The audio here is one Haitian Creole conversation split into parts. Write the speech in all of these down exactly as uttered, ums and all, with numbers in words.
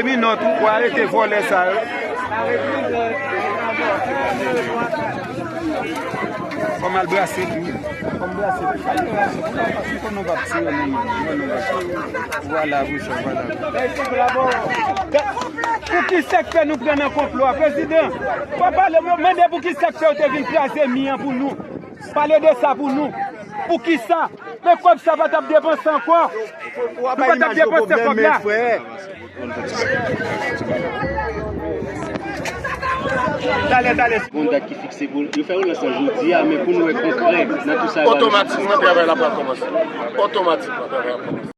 Minòt ou arete vòlè sa yo. Fò m al brase tou. Fò m brase tou. Fò nou pa tire nou menm. Fò nou pa tire. Vwala, wi, sa, vwala. Pou ki sa k fè nou pran nan konplo a, prezidan? Fò pale, mande pou ki sa k fè w te vin kraze mi an pou nou. Pale de sa pou nou. Pou ki sa? Men kòb sa pa t ap depanse ankò. Nou pa t ap depanse kòb la. Talè, talè. Gon dat ki fikse pou yo fè relans lan jodi a, men pou nou wè konkrè nan tout sa yo. Otomatikman, travay la pral kòmanse. Otomatikman, travay la pral kòmanse.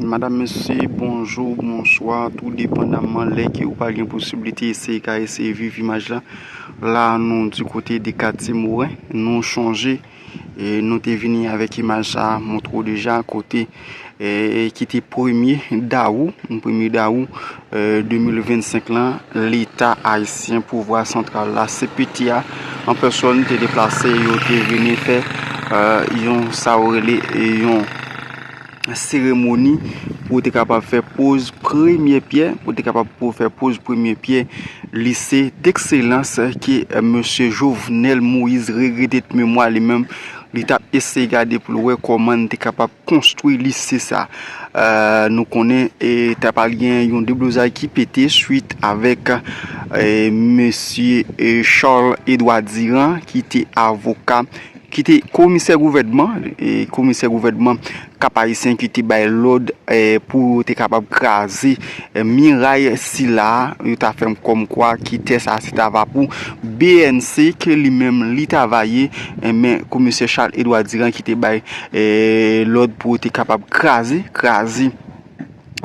Madam, mesye, bonjou, bonswa, tou depandaman lè ke ou pa gen posiblite eseye ka eseye viv imaj la. La, nou di kote de katye Moren, nou chonje, e nou te vini avèk imaj sa a, montre w deja kote, e, ki te premye dawou, premye dawou, e, de mil vennsenk lan, Leta ayisyen, pouvwa santral la, C P T a, an pèsòn te deplase, yo te vini fè, e, yon, sa yo rele, e, yon seremoni pou te kapab fè poz premye pyè, pou te kapab pou fè poz premye pyè lise dekselans ke, e, mesye Jovenel Moïse, regrete memwa li menm, li t ap eseye gade pou l wè kòman li te kapab konstwi lise sa. E, nou konnen, e, ta pral gen yon deblozay ki pete swit avèk, e, mesye, e, Charles Edouard Durand, ki te avoka, ki te komisè gouvènman, e, komisè gouvènman Kap Ayisyen ki te bay lòd, e, pou te kapab kraze, e, miray sila a, yo ta fè m kòmkwa ki tè sa a se ta va pou B N C ke li menm li ta va ye, e, men komisè Charles Edouard Durand ki te bay, e, lòd pou te kapab kraze, kraze,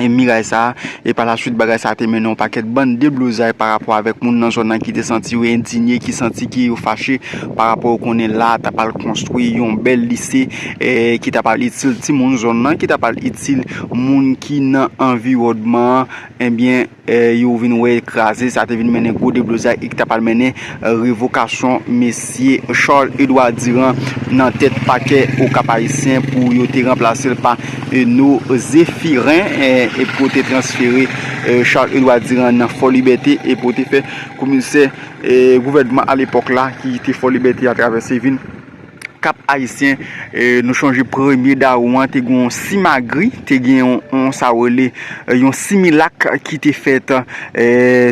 e, miray sa a, e pa la swit bagay sa a te mennen yon pakèt bann deblozay pa rapò avèk moun nan zòn nan ki te santi yo endinye, ki santi ki yo fache pa rapò yo konnen la ta pral konstwi yon bèl lise, e, ki ta pral itil timoun zòn nan, ki ta pral itil moun ki nan anviwònman an, ebyen, e, yo vin wè kraze, sa te vin mennen gwo deblozay e ki ta pral mennen, e, revokasyon mesye Charles Edouard Durand nan tèt pakè Okap Ayisyen pou yo te ranplase l pa, e, No Zéphirin, e, e pou yo te transfere, e, Charles Edouard Durand nan Fò Libète e pou yo te fè komisè, e, gouvènman alepòk la ki te Fò Libète atravèse vin Kap Ayisyen, e, nou chonje premye dawou an, te gen yon simagri, te gen yon, yon sa yo rele, e, yon similak ki te fèt, e,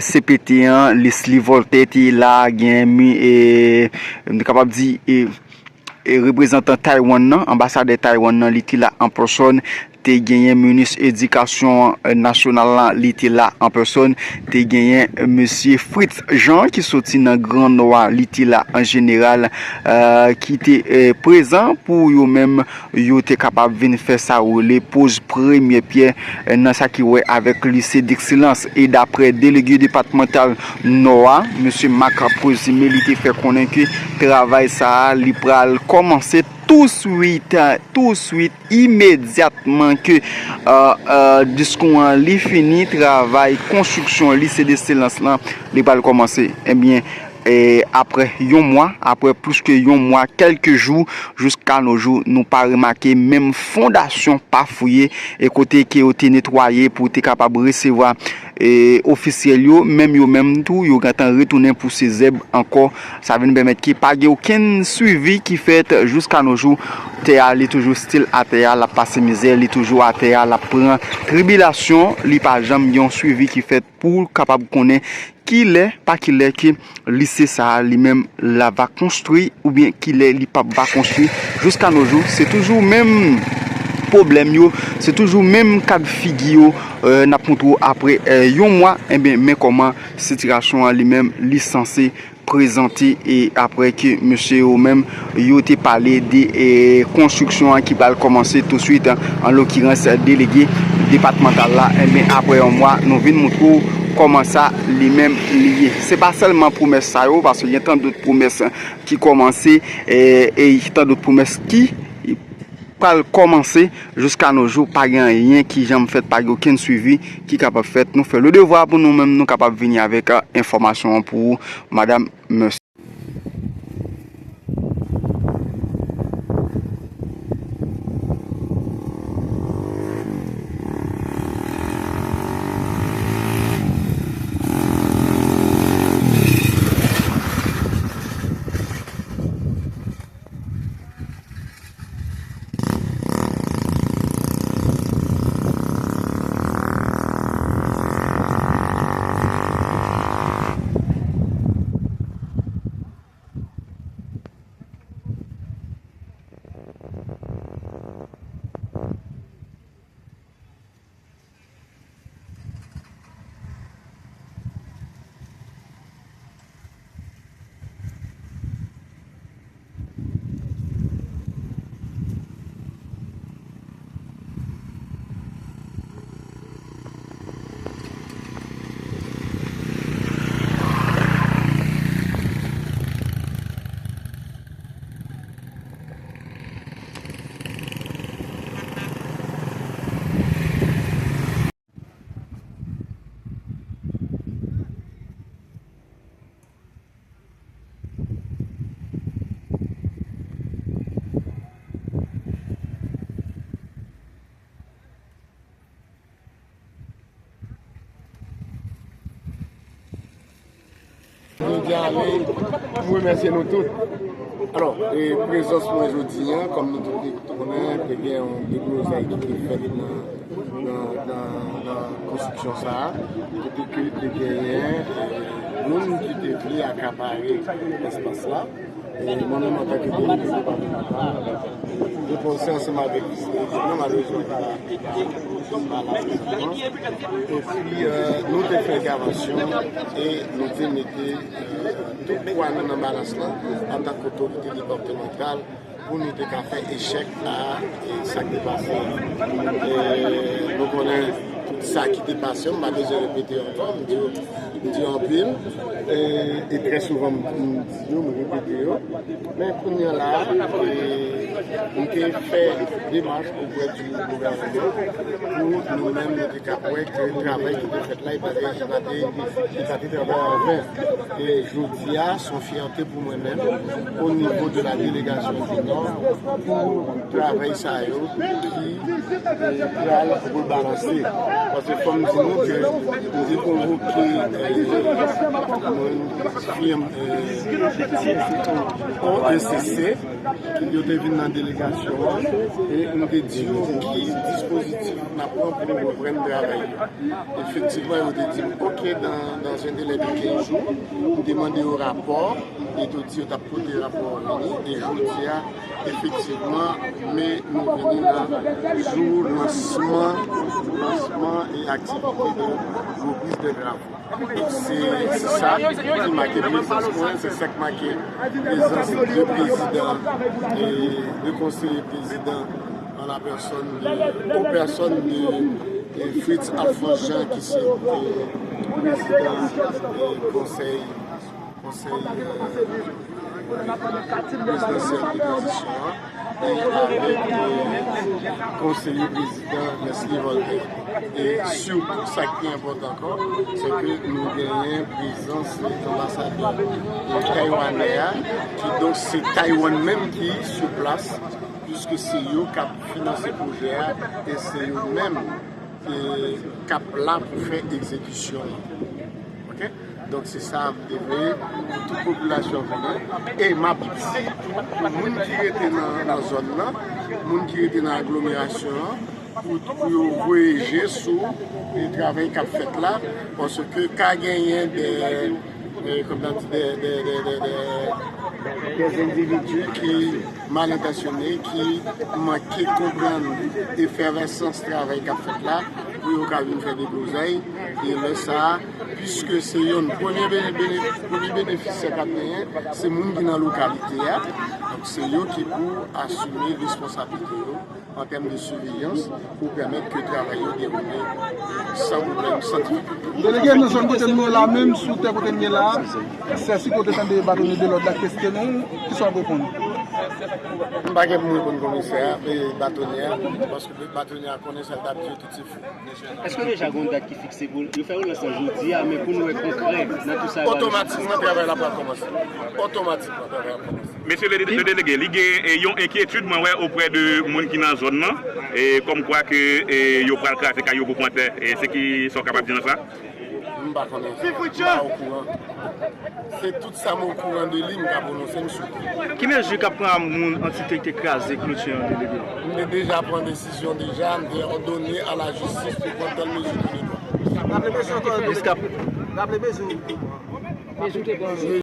C P T an, Leslie Voltaire te la, gen mi, e, m te kapab di, e, e, reprezantan Taiwan nan, anbasadè Taiwan nan, li te la an pèsòn, te genyen minis edikasyon, e, nasyonal la, li te la an pèsòn, te genyen mesye Fritz Jean ki soti nan Gran Nò a, li te la an jeneral, e, ki te, e, prezan pou yo menm, yo te kapab vin fè sa yo rele poz premye pyè, e, nan sa ki wè avèk lise dekselans. E daprè delege depatmantal Nò a, mesye Marc Prosime, li te fè konnen ke travay sa a, li pral kòmanse touswit, touswit, imedyatman ke, e, e, diskou an li fini, travay konstriksyon lise dekselans lan, li pral kòmanse. Ebyen, e, apre yon mwa, apre plis ke yon mwa, kèlke jou, jiska no jou, nou pa remake menm fondasyon pa fouye, e kote ke yo te netwaye pou te kapab resevwa, e, ofisyèl yo, menm yo menm tou, yo gentan retounen pouse zèb ankò. Sa vin pèmèt ke pa gen okenn swivi ki fèt jiska no jou. Tè a, li toujou still atè a, l ap pase mizè, li toujou atè a, l ap pran tribilasyon, li pa janm gen yon swivi ki fèt pou kapab konnen kilè, pa kilè ke lise sa a li menm la va konstwi oubyen kilè li p ap va konstwi. Jiska no jou, se toujou menm pwoblèm yo, se toujou menm kad figi yo, e, n ap montre w apre, e, yon mwa, enben, men kòman sitiyasyon an li menm li sanse prezante, e apre ke mesye yo menm, yo te pale de, e, konstriksyon an ki pral kòmanse touswit, an lokirans, delege depatmantal la, enben, apre yon mwa, nou vin montre w kòman sa li menm li ye. Se pa sèlman pwomès sa yo, paske gen tan dòt pwomès ki kòmanse, e, e tan dòt pwomès ki pral kòmanse. Jiska no jou, pa gen anyen ki janm fèt, pa gen okenn swivi ki kapab fèt. Nou fè le devwa pou nou menm, nou kapab vini avèk, e, enfòmasyon an pou ou, madam, mesye. Ale, m remèsye nou tout. Alò, e, prezans mwen jodi a, kòm nou tout konnen, te gen yon deblozay ki te fèt nan, nan, nan, nan konstriksyon sa a, kote ke te genyen, e, moun ki te vle akapare espas la. E mwen menm, antanke delege depatemantal, mwen panse ansanm avèk vice-prezidan, malèrezman, li pa, li pa la prezanteman. Epi, e, nou te fè entèvansyon e nou te mete, e, tout pwa nou nan balans lan antanke otorite depatemantal pou nou te ka fè echèk a, e, sa k te pase a. E, nou konnen tout sa ki te pase, m pa bezwen repete ankò, m di yo, m di yo anpil, e, e trè souvan m, m di yo, m repete yo. Men kounye a la, e, m te fè demach oprè di gouvènman pou nou menm nou te ka wè ke travay ki te fèt la, e pa te, e pa te, e pa te travay an ven. E jodi a, se yon fyète pou mwen menm, o nivo de la delegasyon di Nò, pou travay sa yo ki, e, pral rebalanse. Paske fò m di nou ke m te konvoke, e, moun, firm, e, O E C C, yo te vin nan delegasyon an, e m te di yo ki dispozitif n ap pran pou nou reprann travay yo. Efektivman, yo te di m, "Ok, dans, dans un délai de quinze jours," m te mande yo rapò, e yo di yo t ap pote rapò an vini, e jodi a, efektivman, men nou vini nan jou lansman, lansman e aktivite de repriz de travaux. Se, se sa ki make prezans mwen, se sa k make prezans de prezidan e de konseye prezidan an la pèsòn de, o pèsòn de, e, Fritz Alphonse Jean ki se, e, prezidan, e, konsèy, konsèy, e, prezidansyèl de tranzisyon an, e avèk, e, konseye prezidan Leslie Voltaire. E sitou sa ki enpòtan ankò, se ke nou genyen prezans anbasadè, e, taywanè a, ki donk se Taywann menm ki sou plas, piske se yo k ap finanse pwojè a, e se yo menm, e, k ap la pou fè egzekisyon an. Ok? Donk, se sa m te vle pou tout popilasyon konnen. E m ap di pou moun ki rete nan, nan zòn nan, moun ki rete nan aglomerasyon an, pou, pou yo voye je sou, e, travay k ap fèt la, paske ka genyen de, e, kòm n ap di, de, de, de, de, de, de endividi ki mal entansyone, ki manke konprann efèvèsans travay k ap fèt la, pou yo ka vin fè deblozay. E lè sa a, piske se youn premye bene-, bene-, premye benefisyè k ap genyen, se moun ki nan lokalite a. Donk, se yo ki pou asime responsablite yo an tèm de siveyans pou pèmèt ke travay yo dewoule san pwoblèm, san difikilte. Delege, nan zòn kote nou ye la, menm sou tè kote nou ye la, sèsi kote tande batonye de lòd la kesyone w, kisa w ap reponn? M pa gen pou m reponn komisè a, e batonye a, paske batonye a konnen sa l t ap di yo tout se fou. Èske deja gen yon dat ki fikse pou yo fè relans lan jodi a, men pou nou wè konkrè nan tout sa yo? Otomatikman, travay la pral kòmanse. Otomatikman, travay la pral kòmanse. Mesye le, le delege, li gen, e, yon enkyetid mwen wè oprè de moun ki nan zòn nan, e, kòmkwa ke, e, yo pral kraze kay yo pou pran tè. E se ki sa w kapab di nan sa? M pa konnen. M pa okouran. Se tout sa m okouran de li, m ka pwononse m sou li. Ki mezi k ap pran a moun, antite ki te kraze kloti an, delege? M te deja pran desizyon deja, m te òdone a la jistis pou pran tèl mezi ki devwa. Raple mezi ankò, delege. Raple mezi.